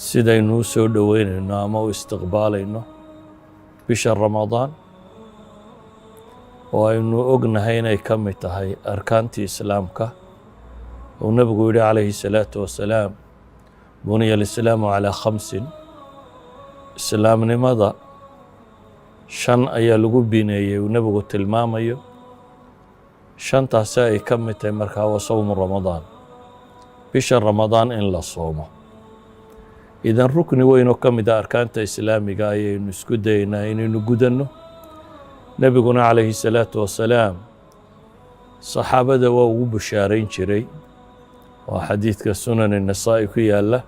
Sidaynu u soo dhoweynayno ama u istiqbaalayno bisha Ramadaan, oo aynu ognahay inay ka mid tahay arkaantii Islaamka, uu Nebigu yihi calayhi الsalaatu wasalaam: "بني الإسلام على خمس." Islaamnimada shan ayaa lagu bineeyey, uu Nebigu tilmaamayo. Shantaasi ay ka mid tahay markaa وصوم رمضان, bisha Ramadaan in la soomo. Idan rukni weyn oo ka mid a arkaanta islaamiga ayaynu isku dayeynaa inaynu gudanno. Nebiguna calayhi الsalaatu wasalaam saxaabada waa ugu bushaarayn jiray. Waa xadiidka Sunan الNasaa'i ku yaala,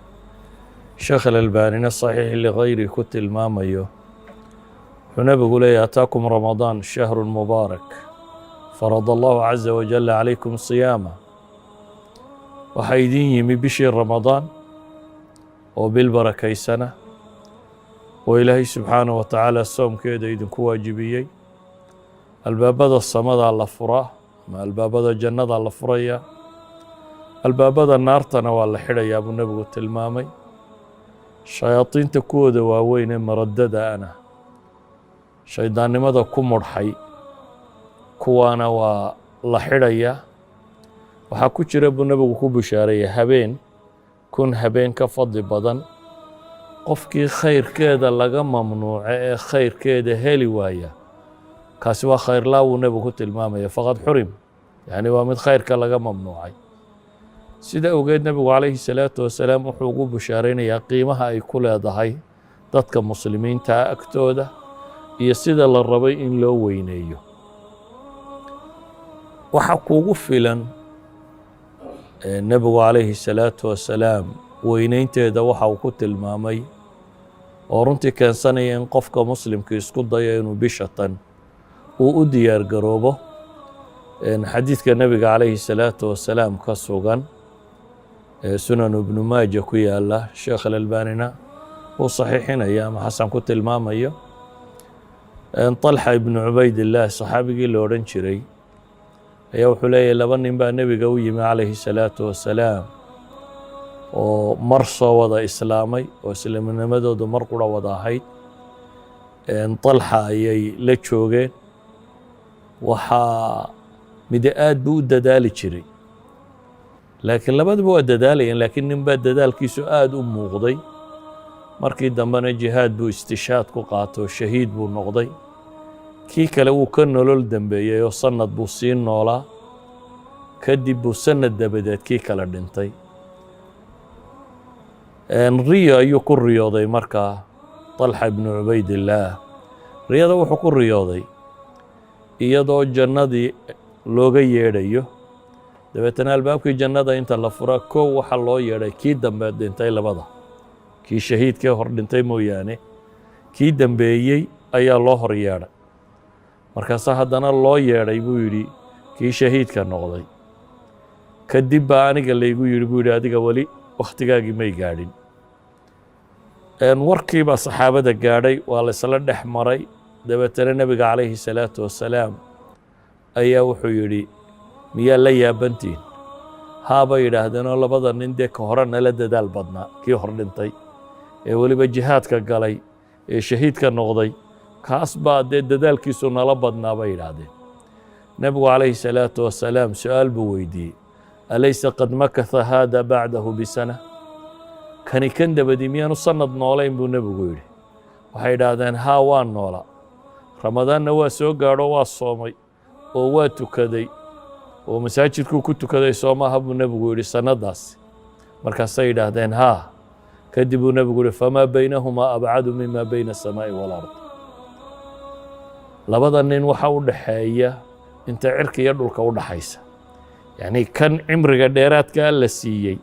Sheekh Alalbaanina صحيح لغيره ku tilmaamayo. Wuxuu Nebigu leeyahy: "أتاكم رمضان شهر مبارك فرض الله عز وجل عليكم صيامه." Waxaa idin yimi bishii Ramadaan oo bil barakaysana, oo Ilaahay subxaanaه wa tacaala soomkeeda idinku waajibiyey. Albaabada samadaa la furaa ama albaabada jannadaa la furayaa, albaabada naartana waa la xidhayaa, buu Nebigu tilmaamay. Shayaadiinta kuwooda waaweyn ee maradada ana shaydaannimada ku mudhxay, kuwaana waa la xidhayaa. Waxaa ku jira, buu Nebigu ku bushaareeyay, habeen 1000 habeen ka fadli badan. Qofkii khayrkeeda laga mamnuuco ee khayrkeeda heli waaya, kaasi waa khayrlaa, wuu Nebigu ku tilmaamaya. فقد حرم, yacni waa mid khayrka laga mamnuucay. Sida awgeed Nebigu calayhi salaatu wasalaam wuxuu ugu bushaaraynayaa qiimaha ay ku leedahay dadka muslimiinta agtooda iyo sida la rabay in loo weyneeyo. Waxa kuugu filan Nebigu calayhi salaatu wasalaam weyneynteeda waxa uu ku tilmaamay, oo runtii keensanaya in qofka muslimka isku dayo inuu bisha tan uu u diyaar garoobo, xadiidka Nebiga calayhi salaatu wasalaam ka sugan ee Sunan Ibnu Maaja ku yaala, Sheekh Alalbanina uu saxiixinaya ama xasan ku tilmaamayo. طalxa Ibnu Cubaydillaah, saxaabigii la odhan jiray, ayaa wuxuu leeyahy laba nin baa Nebiga u yimi calayhi salaatu wasalaam, oo mar soo wada islaamay, oo islaamnimadoodu mar qura wada ahayd. طalxa ayay la joogeen. Waxaa mide aad buu u dadaali jiray, laakiin labaduba waa dadaalayeen, laakiin nin baa dadaalkiisu aad u muuqday. Markii dambena jihaad buu istishaad ku qaato, shahiid buu noqday. Kii kale wuu ka nolol dambeeyey oo sanad buu sii noolaa. Kadib buu sanad dabadeed kii kale dhintay. Riyo ayuu ku riyooday markaa طalxa Ibnu Cubaydillaah. Riyada wuxuu ku riyooday iyadoo jannadii looga yeedhayo. Dabeetana albaabkii jannada inta la fura, kow waxaa loo yeedhay kii dambe dhintay. Labada kii shahiidkee hor dhintay mooyaane, kii dambeeyey ayaa loo hor yeedhay. Markaasaa haddana loo yeedhay, buu yidhi, kii shahiidka noqday. Kadib baa aniga laygu yidhi, buu yidhi, "Adiga weli wakhtigaagii may gaadhin." Warkiibaa saxaabada gaadhay, waa la isla dhex maray. Dabeetana Nebiga calayhi salaatu wasalaam ayaa wuxuu yidhi: "Miyaa la yaabantiin?" "Haabay," yidhaahdeenoo, labada nin dee ka hore nala dadaal badnaa, kii hor dhintay ee weliba jihaadka galay ee shahiidka noqday, kaas baa dee dadaalkiisu nala badnaa, bay yidhaahdeen. Nebigu calayhi salaatu wasalaam su-aal buu weydiiyey: "أليس قد مكث هذا بعده بسنة?" Kani kan dabadi miyaanu sanad noolayn, buu Nebigu yidhi. Waxay idhaahdeen: "Haa, waa noola, Ramadaanna waa soo gaadho, waa soomay oo waa tukaday oo masaajidkuu ku tukaday, soo maaha?" buu Nebigu yidhi sannadaasi. Markaasay yidhaahdeen: "Haa." Kadib buu Nebigu yihi: "فما بينهما أبعد مما بين السماء والأرض." Labada nin waxa u dhaxeeya inta cirka iyo dhulka u dhaxaysa. Yacni kan cimriga dheeraadkaa la siiyey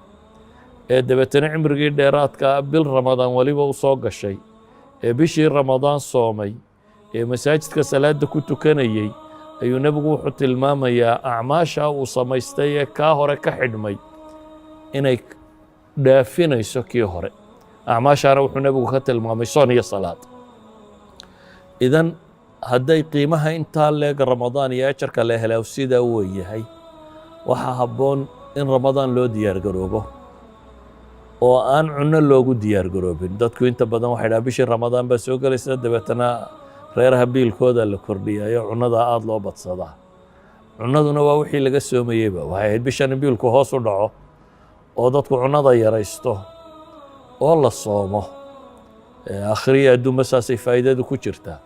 ee dabeetana cimrigii dheeraadkaa bil Ramadaan weliba u soo gashay, ee bishii Ramadaan soomay, ee masaajidka salaada ku tukanayey, ayuu Nebigu wuxuu tilmaamayaa acmaasha uu samaystay ee kaa hore ka xidhmay inay dhaafinayso kii hore. Acmaashaana wuxuu Nebigu ka tilmaamay soon iyo salaad. Idan hadday qiimaha intaa leeg Ramadaan iyo ajarka la helaa sidaa u weyn yahay, waxaa habboon in Ramadaan loo diyaar garoobo. Oo Oo aan cunno loogu diyaar garoobin. Dadku inta badan waxay dhaha bishii Ramadaan baa soo gelaysa, dabeetana reeraha biilkooda la kordhiyayo, cunnada aada loo badsadaa. Cunnaduna waa wixii laga soomayeyba. Waxay ahayd bishan in biilku hoos u dhaco oo dadku cunnada yaraysto oo la soomo. Akhriya adduunba saasay faa'iidadu ku jirtaa.